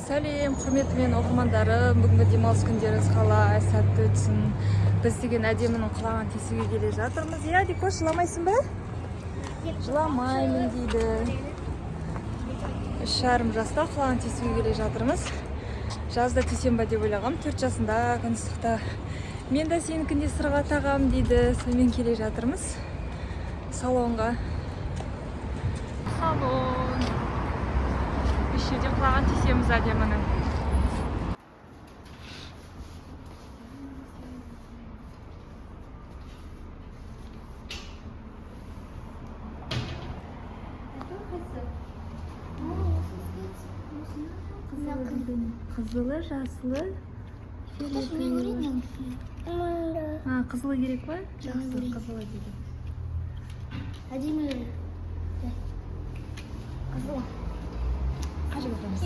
Сәлем, құрметті менің оқырмандарым! Бүгінгі демалыс күндеріңіз қалай, сәтті өтсін! Біз деген Әдемінің құлағын тесуге келе жатырмыз. Иә, Дикош, жыламайсың ба? Жыламаймын дейді. 3,5 жаста құлағын тесуге келе жатырмыз. Жазда тесем ба деп ойлағам, 4 жасында күн ыстықта. Мен де сенікіндей сырға тағам дейді. Сонымен келе жатырмыз салонға. Салон. Осы жерде құлағын тесеміз Әдемінің. Қызылы, жасылы, фиолетовый. А, қызылы керек па? Жақсы, қызылы дейді. Әдемі. Қызыл. Қай жерге отырамыз?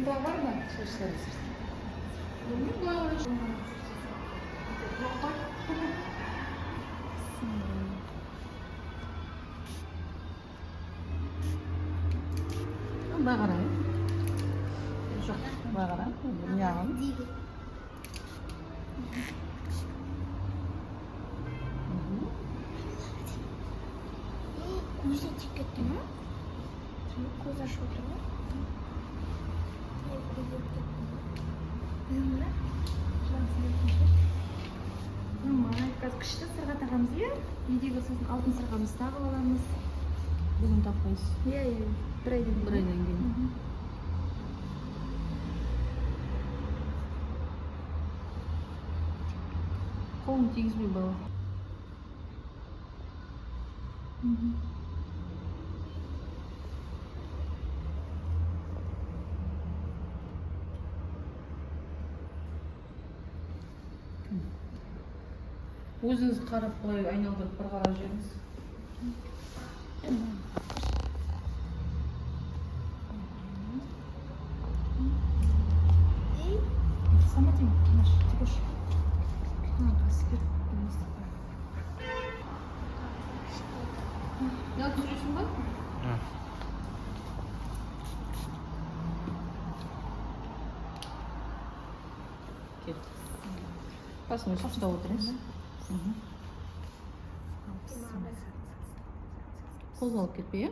Бар ма? Былай қарай. Жоқ, былай қара. Неғын? Дейді. Көзі тиіп кетті ма? Көзі ашып отыр ма? Көзі тиіп кетті ма? Мына. Нормально, қазір күшті сырға тағамыз, иә? Үйдегі сосын алтын сырғамызды тағып аламыз. Бүгін таппайсыз. Иә, бір айдан Бір айдан кейін. Қолын тигізбей, бала. Өзіңіз қарап, былай айналдырып бір қарап жіберіңіз. Ұстама деймін, Тимош, Тимош. А, қазір Мына түсіресің ба? Кел. Басын өстіп ұстап отырыңыз. Қозғалып кетпей, иә?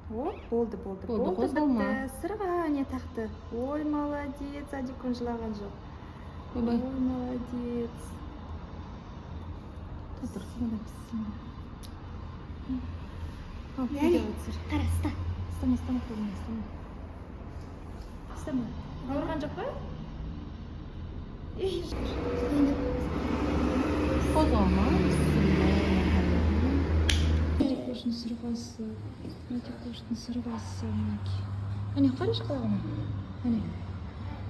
О, болды, болды, Болды, болды, қозғалма. бітті. Сырға не тақты. Ой, молодец, Адикон жылаған жоқ. Ойбай. Ой, молодец. Тұр. Ал, Няня. видео түсір. Қара, ұста. Ұстама, ұстама қолыңа, ұстама. Ұстама. Ауырған жоқ па? Ей, Енді Қозғалма. Адикоштың сырғасы. Адикоштың сырғасы мінекей. Әне, қарашы құлағына. Әне.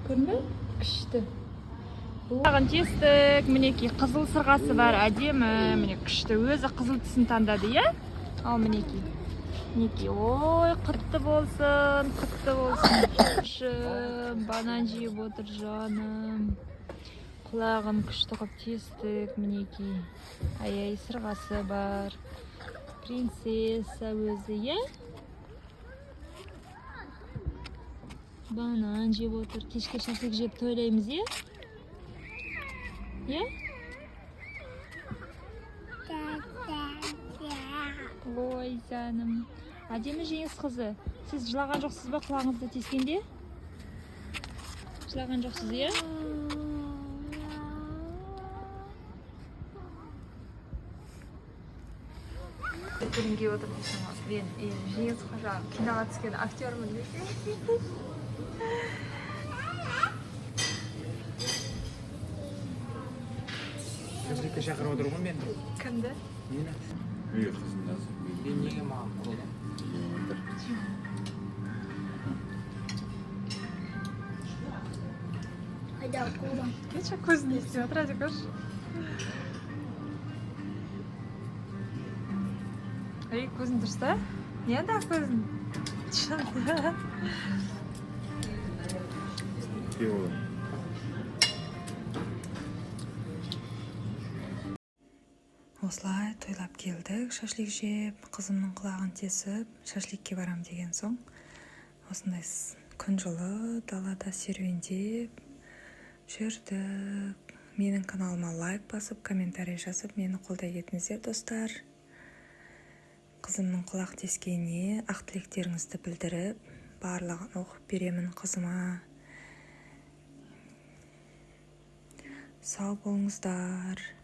Көрдің бе? Күшті. Құлағын тестік, мінекей қызыл сырғасы бар, әдемі, міне күшті. Өзі қызыл түсін таңдады, иә? Ал мінекей. Мінекей, ой, құтты болсын, құтты болсын. Күшім, банан жеп отыр жаным. Құлағын күшті қылып тестік, мінекей. Ай-ай, сырғасы бар. Принцесса өзі, иә? Банан жеп отыр. Кешке шашлык жеп тойлаймыз, иә? Иә? Ой, жаным. Әдемі Жеңіс қызы. Сіз жылаған жоқсыз ба құлағыңызды тескенде? Жылаған жоқсыз, иә? Көлеңке киіп отыр дейсің ғой. Мен Жеңіс Қожа киноға түскен актермін десең. Концертке шақырып отыр ғой мені. Кімді? Мені. Үй қызындасың. Мен неге маған қолдан? Отыр. Қайда қолдан? Кетші, көзін не істеп жатыр, Адикош? Ей, көзің дұрыс та? Не анда көзің? Шын. Пиво. Осылай тойлап келдік, шашлик жеп, қызымның құлағын тесіп, шашликке барам деген соң, осындай күн жылы далада серуендеп жүрдік. Менің каналыма лайк басып, комментарий жазып, мені қолдай кетіңіздер, достар. Қызымның құлақ тескеніне ақ тілектеріңізді білдіріп, барлығын оқып беремін қызыма. Сау болыңыздар.